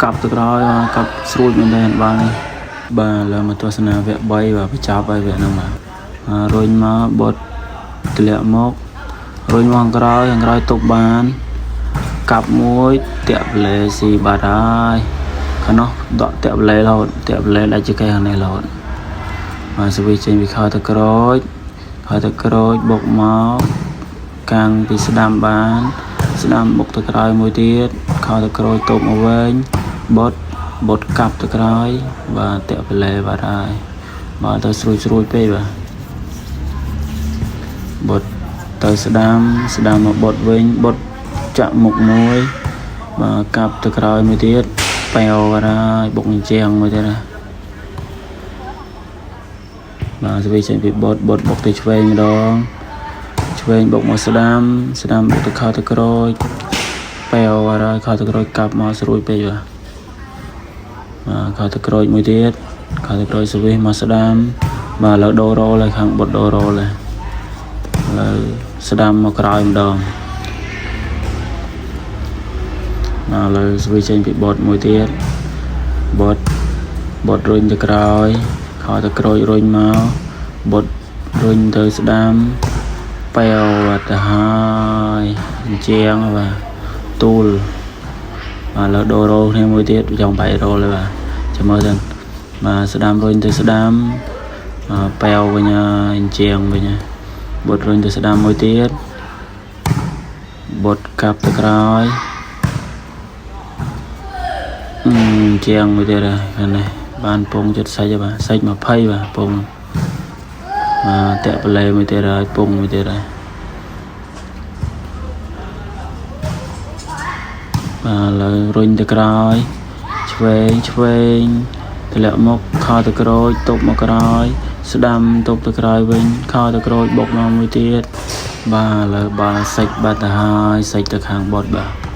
កាប់ទៅក្រោយបាទកាប់ស្រួចមែនទែនបាទនេះបាទឥឡូវមកទស្សនាវគ្គ3បាទបញ្ចប់ហើយវគ្គហ្នឹងបាទរុញមកបុតទម្លាក់មករុញមកខាងក្រោយខាងក្រោយទប់បានកាប់មួយតាក់ប្លេស៊ីបាត់ហើយខាងនោះដកតាក់ប្លេរហូតតាក់ប្លេដាច់ចកេះខាងនេះរហូតបាទសវីចេញពីខោទៅក្រូចខោទៅក្រូចបុកមកកាំងពីស្ដាំបានស្ដាំបុកទៅក្រោយមួយទៀតខោទៅក្រូចទប់មកវិញបុតបុតកាប់ទៅក្រោយបាទតាក់ប្លេបាត់ហើយបាទទៅស្រួយស្រួយពេកបាទបុតទៅស្ដាំស្ដាំមកបុតវិញបុតចាក់មុខមួយបាទកាប់ទៅក្រោយមួយទៀតប៉ែវបាត់ហើយបុកអញ្ជាងមួយទៀតណាបាទស្វីចេញពីបុតបុតបុកទៅឆ្វេងម្ដងឆ្វេងបុកមកស្ដាំស្ដាំបុកទៅខោទៅក្រូចប៉ែវបាត់ហើយខោទៅក្រូចកាប់មកស្រួយពេកបាទបាទខោទៅក្រូចមួយទៀតខោទៅក្រូចស្វីមកស្ដាំបាទឥឡូវដូររ៉ូលហើយខាងបុតដូររ៉ូលហើយឥឡូវស្ដាំមកក្រោយម្ដងបាទឥឡូវស្វីចេញពីបុតមួយទៀតបុតបុតរុញទៅក្រោយខោទៅក្រូចរុញមកបុតរុញទៅស្ដាំប៉ែវបាត់ទៅហើយអញ្ជាងបាទទូលបាទឥឡូវដូររ៉ូលគ្នាមួយទៀតចង់បែករ៉ូលហើយបាទចាំមើលសិនបាទស្ដាំរុញទៅស្ដាំប៉ែវវិញហើយអញ្ជាងវិញហើយបុតរុញទៅស្ដាំមួយទៀតបុតកាប់ទៅក្រោយអញ្ជាងមួយទៀតហើយខាងនេះបានពងចិត្តសាច់ហើយបាទសាច់20បាទពងបាទតាក់ប្លេមួយទៀតហើយពងមួយទៀតហើយបាទឥឡូវរុញទៅក្រោយឆ្វេងឆ្វេងទម្លាក់មកខោទៅក្រូចទប់មកក្រោយស្ដាំទប់ទៅក្រោយវិញខោទៅក្រូចបុកមកមួយទៀតបាទឥឡូវបាល់សាច់បាត់ទៅហើយសាច់ទៅខាងបុតបាទ